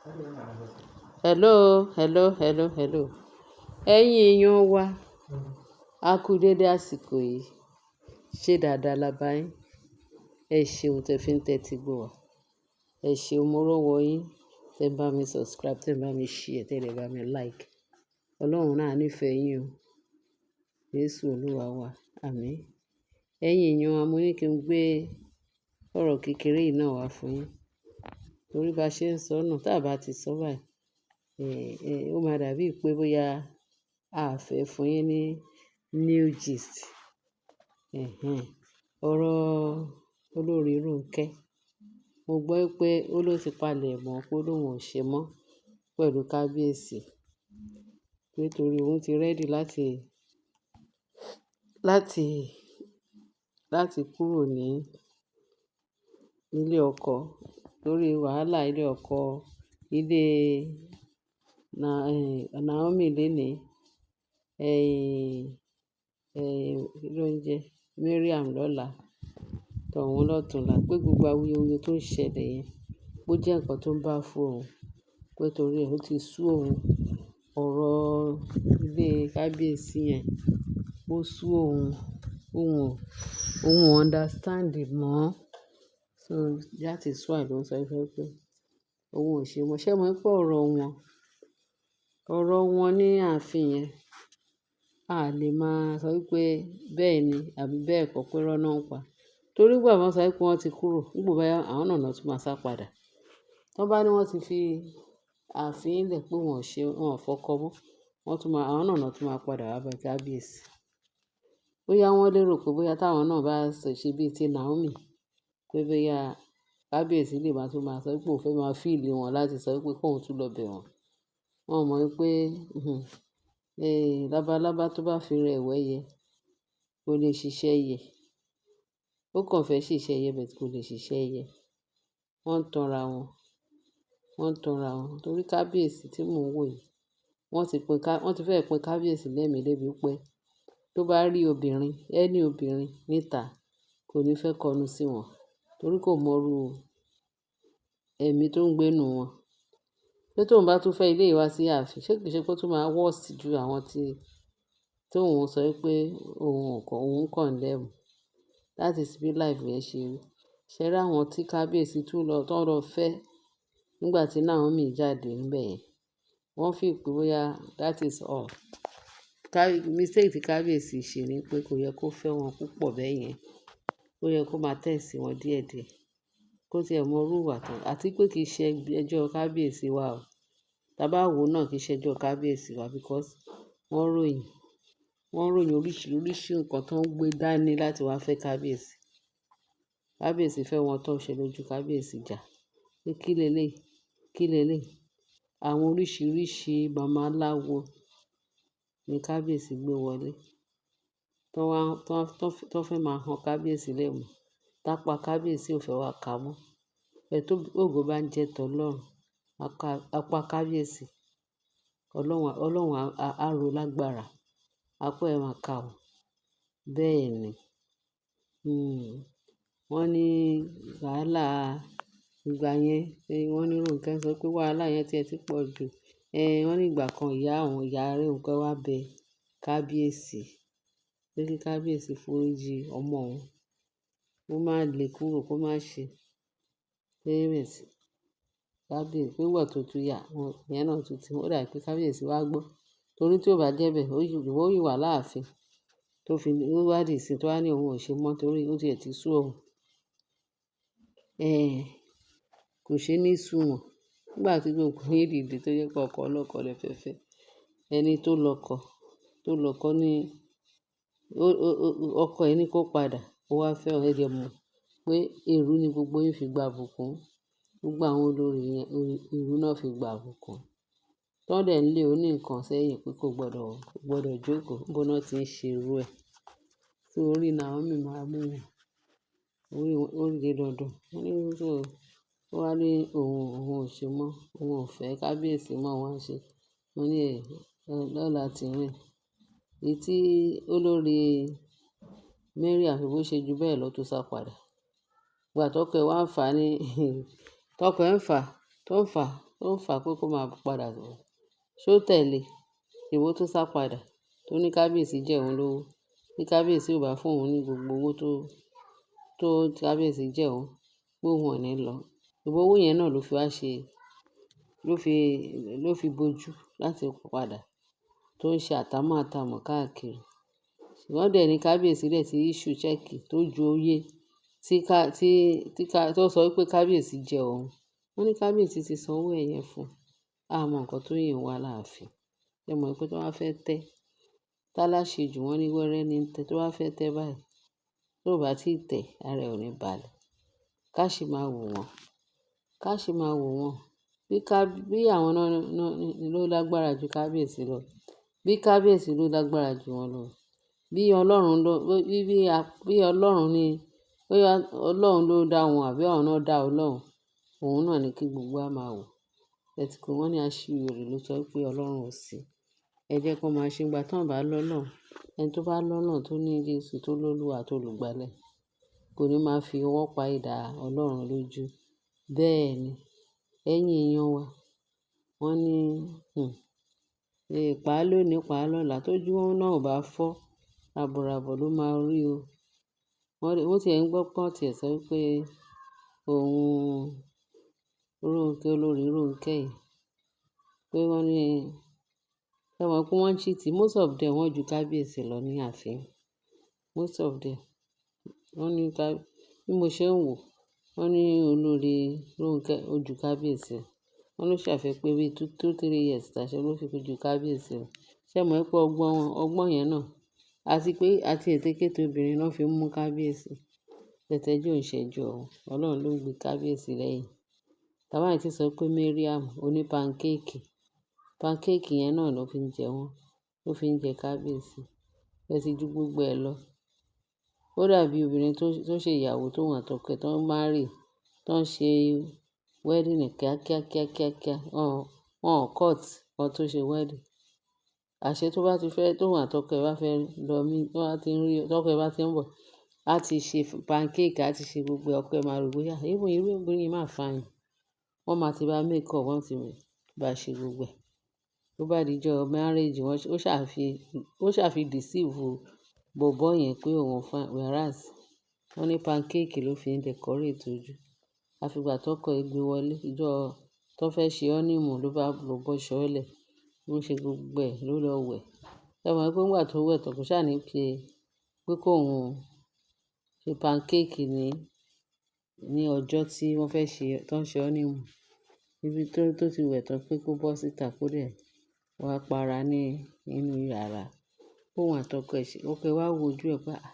Hello, hello, hello, hello. Ẹ̀yin èèyàn wa, a kú dédé àsìkò yìí. Ṣé dáadáa la bá yín? Ẹ ṣeun tẹ fi ń tẹ́tí gbọ́ wa. Ẹ ṣeun, mo rọ́wọ́ yín. Tẹ bá mi subscribe, tẹ bá mi share, tẹ dẹ̀ bá mi like. Ọlọ́run náà nífẹ̀ẹ́ yín o. Jésù Olúwa wa. Àmín. Ẹ̀yin èèyàn wa, mo ní kí n gbé ọ̀rọ̀ kékeré yìí náà wá fún yín. Torí bá ṣe ń sọ náà, tí a bá ti sọ báyìí, ó máa dàbí pé bóyá a fẹ́ fún yín ní new gist. Ẹ̀hẹn. Ọ̀rọ̀ olórí Rónkẹ́. Mo gbọ́ pé ó ló ti palẹ̀ mọ́ pé ó lóun ò ṣe mọ́ pẹ̀lú kábíyèsí. Nítorí òun ti ready láti kúrò ní ilé ọkọ torí wàhálà ilé ọkọ, ilé Naomi léni, kí ló ń jẹ́? Mariam lọ́la, tọ̀ún lọ́tùnlá. Pé gbogbo awuyewuye tó ń ṣẹlẹ̀ yẹn, ó jẹ́ ǹkan tó ń bá fún òun. Pé torí ẹ, ó ti sú òun. Ọ̀rọ̀ ilé kábíyèsí yẹn, ó sú òun. Òun ò, òun ò understand mọ́. So that is why ló ń sọ fún ẹ pé òun ò ṣe mọ́. Ṣé mo pé ọ̀rọ̀ wọn ní ààfin yẹn, a lè máa sọ wípé bẹ́ẹ̀ ni àbí bẹ́ẹ̀ kọ́, pé irọ́ náà ń pa. Torí ìgbà wọ́n sọ wípé wọ́n ti kúrò, nígbà bóyá àwọn náà tún máa sá padà. Tọ́ bá ní wọ́n ti fi ààfin lẹ̀ pé wọ́n ò ṣe, wọ́n ò fọkọ mọ́, wọ́n tún máa, àwọn náà tún máa padà wá bá kábíyèsí. Bóyá wọ́n lérò pé bóyá táwọn náà bá ṣe bí i ti Naomi, pé bóyá kábíyèsí lè máa tún máa sọ wípé òun fẹ́ máa feel wọn láti sọ wípé kóun tún lọ bẹ̀ wọ́n. Wọ́n ò mọ̀ wípé, labalábá tó bá fi rẹ̀ wẹ́yẹ, kò lè ṣiṣẹ́ ẹyẹ. Ó kàn fẹ́ ṣiṣẹ́ ẹyẹ, but kò lè ṣiṣẹ́ ẹyẹ. Wọ́n ń tanra wọn. Wọ́n ń tanra wọn. Torí kábíyèsí tí mò ń wò yìí, wọ́n ti pín ká, wọ́n ti fẹ́ pín kábíyèsí lẹ́mìí débi pé tó bá rí obìnrin, any obìnrin níta, kò ní fẹ́ kọnu sí wọn. Torí kò mọrú ẹ̀mí tó ń gbé inú wọn. Pé tóun bá tún fẹ́ ilé wá sí ààfin, ṣé kìí ṣe pé ó tún máa worse ju àwọn tí, tóun sọ wípé òun ò kọ́, òun condemn. That is bí life yẹn ṣe rí. Ṣé rí àwọn tí kábíyèsí tún lọ, tó lọ fẹ́ nígbà tí Naomi jáde níbẹ̀ yẹn. Wọ́n feel pé bóyá that is all. Mistake tí kábíyèsí ṣe ni pé kò yẹ kó fẹ́ wọn púpọ̀ bẹ́ẹ̀ yẹn. Ó yẹ kó máa test wọn díẹ̀díẹ̀. Kó tí ẹ mọ irú ìwà tán. Àti pé kì í ṣe ẹjọ́ kábíyèsí wa o. Tí a bá wò náà kì í ṣe ẹjọ́ kábíyèsí wa because wọ́n ròyìn oríṣiríṣi nǹkan tó ń gbé dání láti wá fẹ́ kábíyèsí. Kábíyèsí fẹ́ wọn tó ṣe lójú kábíyèsí jà. Pé kí lélẹ̀? Kí lélẹ̀? Àwọn oríṣiríṣi babaláwo ní kábíyèsí gbé wọlé. Tó wá, tó, tó, tó fẹ́ máa han kábíyèsí lẹ́mù. Tápá kábíyèsí ò fẹ́ wá ka mọ́. Ẹ tó ògo bá ń jẹ́ tọlọ́run, apá kábíyèsí, Ọlọ́run, Ọlọ́run á ro lágbára. Apá ẹ máa ka o. Bẹ́ẹ̀ ni. Wọ́n ní wàhálà ìgbà yẹn, wọ́n ní Rónkẹ́ sọ pé wàhálà yẹn tí ẹ ti pọ̀ jù. Wọ́n ní ìgbà kan ìyá àwọn, ìyá Rónkẹ́ wá bẹ kábíyèsí pé kí kábíyèsí foríjì ọmọ òun. Kó má lè kúrò, kó má ṣe. Kábíyèsí, kábíyèsí pé ìgbà tó tún yà, ìyẹn náà tún ti, ó dà pé kábíyèsí wá gbọ́. Torí tí ó bá jẹ́ bẹ́ẹ̀, ó yìí wà láàfin tó fi, ó wá dì sí tó wá ní òun ò ṣe mọ́ torí ó ti ẹ̀ ti sú òun. Kò ṣe ní sú wọn. Nígbà tí gbogbo yín dìde tó jẹ́ pé ọkọ ọlọ́kọ lẹ fẹ́ fẹ́. Ẹni tó lọ́kọ ní, ọkọ ẹ ní kó padà, ó wá fẹ́ ẹ dẹ̀ mọ̀ pé èrú ni gbogbo yín fi gba ìbùkún. Gbogbo àwọn olórí yẹn, èrú náà fi gba ìbùkún. Tọ́ dẹ̀ ń lé oní nǹkan sẹ́yìn pé kò gbọdọ̀, kò gbọdọ̀ jókòó. Níbo náà tí ń ṣe irú ẹ. So orí Naomi máa mú wọn. Orí wọn, ó di dandan. Wọ́n ní so, ó wá ní òun, òun ò ṣe mọ́, òun ò fẹ́ kábíyèsí mọ́ wọ́n ṣe. Mo ní ẹ̀, lọ́la tí rìn. Èyí tí olórí Mariam bó ṣe ju bẹ́ẹ̀ lọ tó sá padà. Ìgbà tó ọkọ ẹ wá ń fà ní, tọkọ ẹ ń fà, tó ń fà. Tó ń fà pé kó máa padà bọ̀. Ṣé ó tẹ̀lé? Ìwọ tó sá padà, tó ní kábíyèsí jẹ́ òun lówó. Bí kábíyèsí ò bá fún òun ní gbogbo owó tó kábíyèsí jẹ́ òun, pé òun ò ní lọ. Ìbò owó yẹn náà ló fi wá ṣe, ló fi bojú láti padà tó ń ṣe àtàmọ́ àtàmọ́ káàkiri. Wọ́n dẹ̀ ní kábíyèsí dẹ̀ ti issue cheque tó ju oyè tí ká, tí ká, tó sọ wípé kábíyèsí jẹ òun. Wọ́n ní kábíyèsí ti san owó ẹ̀ yẹn fún un. A mọ nǹkan tó yìn wá láàfin. Ẹ mọ̀ pé tó bá fẹ́ tẹ́, táláṣejù wọ́n ní wẹ́rẹ́ ní tẹ́, tó bá fẹ́ tẹ́ báyìí, tó bá ti tẹ̀, ara ẹ ò ní balẹ̀. Ká sì máa wò wọ́n. Ká sì máa wò wọ́n. Bí àwọn náà ló lágbára ju kábíyèsí lọ. Bí kábíyèsí ló lágbára ju wọn lọ. Bí Ọlọ́run ló, bí, bí, bí Ọlọ́run ní, bóyá Ọlọ́run ló dá wọn àbí àwọn náà dá Ọlọ́run, òun náà ni kí gbogbo wa máa wò. Ẹ ti kó wọ́n ní aṣiwèrè ló sọ pé Ọlọ́run ò sí. Ẹ jẹ́ kí wọ́n máa ṣe ìgbà tí wọ́n bá lọ́lọ́run. Ẹni tó bá lọ́lọ́run tó ní Jésù tó lóluwa àti olùgbàlà, kò ní máa fi ọwọ́ pa idà Ọlọ́run lójú. Bẹ́ẹ̀ ni, ẹ̀yin èèyàn wa, wọ́n ní, pa lónìí, pa lọ́la, tójú náà ò bá fọ́, ràbọ̀ràbọ̀ ló máa rí o. Wọ́n ti ẹ̀ ń gbọ́ pé wọ́n ti ẹ̀ sọ wípé òun Rónkẹ́, olórí Rónkẹ́ yìí, pé wọ́n ní, ẹ mọ̀ pé wọ́n cheat. Most of them wọ́n ju kábíyèsí lọ ní ààfin. Most of them. Wọ́n ní ká, bí mo ṣe ń wò, wọ́n ní olórí Rónkẹ́ ó ju kábíyèsí lọ. Wọ́n ló ṣàfẹ́ pé bí two, two, 3 years tàṣẹ ló fi ju kábíyèsí lọ. Ṣé ẹ mọ̀ pé ọgbọ́n wọn, ọgbọ́n yẹn náà, àti pé àti ètekéte obìnrin náà fi ń mú kábíyèsí. Tẹ̀tẹ́jọ́ ń ṣẹ́jọ́ o. Ọlọ́run ló ń gbé kábíyèsí lẹ́yìn. Tàbí àìtí sọ pé Mariam oní pancake. Pancake yẹn náà ló fi ń jẹ wọ́n, ló fi ń jẹ kábíyèsí. Ẹ ti ju gbogbo ẹ lọ. Ó dàbí obìnrin tó ṣe ìyàwó tó wọ́n àtọkọ ẹ̀ tó ń marry, tó ń ṣe wedding kíá kíá kíá kíá kíá. Wọ́n ò court kan tó ṣe wedding. Àṣé tó bá ti fẹ́, tó wọ́n àtọkọ ẹ̀ bá fẹ́ lọ mí, tó bá ti ń rí, tọkọ ẹ̀ bá ti ń bọ̀, á ti ṣe pancake, á ti ṣe gbogbo ọkọ ẹ̀ máa rò bóyá, even irú obìnrin yìí máa fine. Wọ́n máa ti bá make up, wọ́n ti bá ṣe gbogbo ẹ̀. Tó bá di ọjọ́ marriage wọ́n, ó ṣà fi deceive bọ̀bọ́ yẹn pé òun fine, whereas wọ́n ní pancake ló fi ń decorate ojú. Àfi ìgbà tó ọkọ ẹ̀ gbé wọlé, ìjọ tó fẹ́ ṣe honeymoon ló bá lọ bọ́ ṣọ́lẹ̀, ló ṣe gbogbo ẹ̀ ló lọ wẹ̀. Ẹ mọ̀ pé nígbà tó wẹ̀ tán kò ṣáà ní ṣe pé kó òun ṣe pancake ní ọjọ́ tí wọ́n fẹ́ ṣe, tó ń ṣe honeymoon. Ibi tó ti wẹ̀ tán pé kó bọ́ síta kó dẹ̀ wá para ní inú yàrá. Òun àti ọkọ ẹ̀ ṣe, ọkọ ẹ̀ wá wo ojú ẹ̀ pé, "à,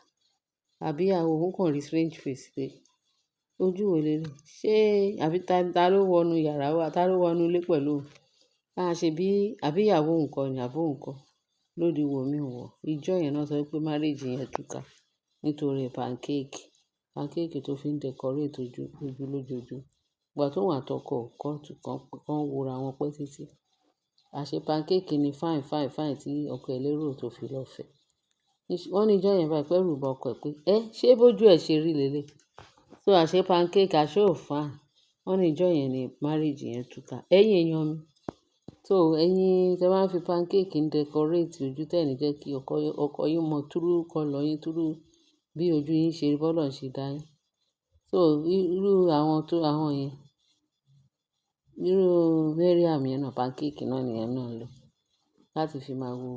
àbí ìyàwó òun kàn rí strange face pé ojú wo lé lé? Ṣé àbí ta ló wọ inú yàrá wa? Ta ló wọ inú ilé pẹ̀lú òun? A ṣe bí àbí ìyàwó òun kọ́ ni àbí òun kọ́?" Lódi wò mí wọ̀. Ijọ́ yẹn náà sọ pé marriage yẹn túká nítorí pancake. Pancake tó fi ń decorate ojú lójoojú. Ìgbà tó òun àti ọkọ ò court kan, kan wo ra wọn pẹ́ títí. Àṣé pancake ni fine, fine, fine tí ọkọ ẹ̀ lérò tó fi lọ fẹ́. Wọ́n ní ijọ́ yẹn báyìí pé ẹ̀rù bà ọkọ ẹ̀ pé, "ẹ́ ṣé bójú ẹ ṣe rí lélẹ̀?" So àṣé pancake àṣé ò fine. Wọ́n ní ijọ́ yẹn ni marriage yẹn túká. Ẹ̀yin èèyàn mi. So ẹ̀yin tí ẹ máa ń fi pancake ń decorate ojú tẹ̀ ní jẹ́ kí ọkọ yín mọ true colour yín, true bí ojú yín ṣe rí, bọ́lọ́run ṣe dá yín. So irú àwọn tó àwọn yẹn, irú Mariam yẹn náà pancake náà ni ẹ náà ń lò láti fi máa wo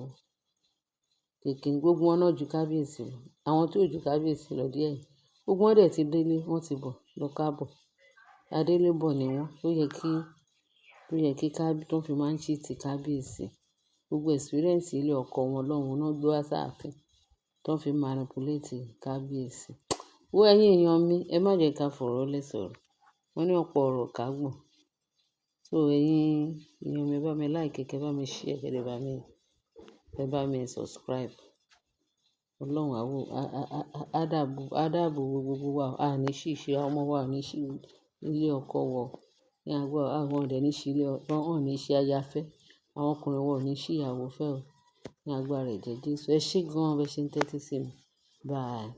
kékeré. Gbogbo wọn náà ju kábíyèsí lọ. Àwọn tí ò ju kábíyèsí lọ díẹ̀. Gbogbo wọn dẹ̀ ti délé, wọ́n ti bọ̀ lọ kábọ̀. Adélébọ̀ ni wọ́n. Tó yẹ kí tó fi máa ń cheat kábíyèsí. Gbogbo experience ilé ọkọ wọn lọ́hùn náà gbé wá sáàfin tó fi manipulate kábíyèsí. Wo ẹ̀yin èèyàn mi, ẹ má jẹ́ ká fọ̀rọ̀ lẹ́ sọ̀rọ̀. Wọ́n ní ọ̀pọ̀ ọ̀rọ̀ ká gbọ̀n. So ẹ̀yin èèyàn mi, ẹ bá mi like, kẹ bá mi share, kẹ dẹ̀ bá mi subscribe. Ọlọ́run á wò, á dáàbò bo gbogbo wa. A ní ṣìṣe, àwọn ọmọ wa ò ní ṣí ilé ọkọ wọ̀. Ní agbára, àwọn ò dẹ̀ ní ṣí ilé, wọ́n ò ní ṣí aya fẹ́. Àwọn ọkùnrin wọn ò ní ṣí ìyàwó fẹ́ o. Ní agbára ẹ̀jẹ̀ Jésù. Ẹ ṣé gan an bí ẹ ṣe ń tẹ́tí sí mi. Bye.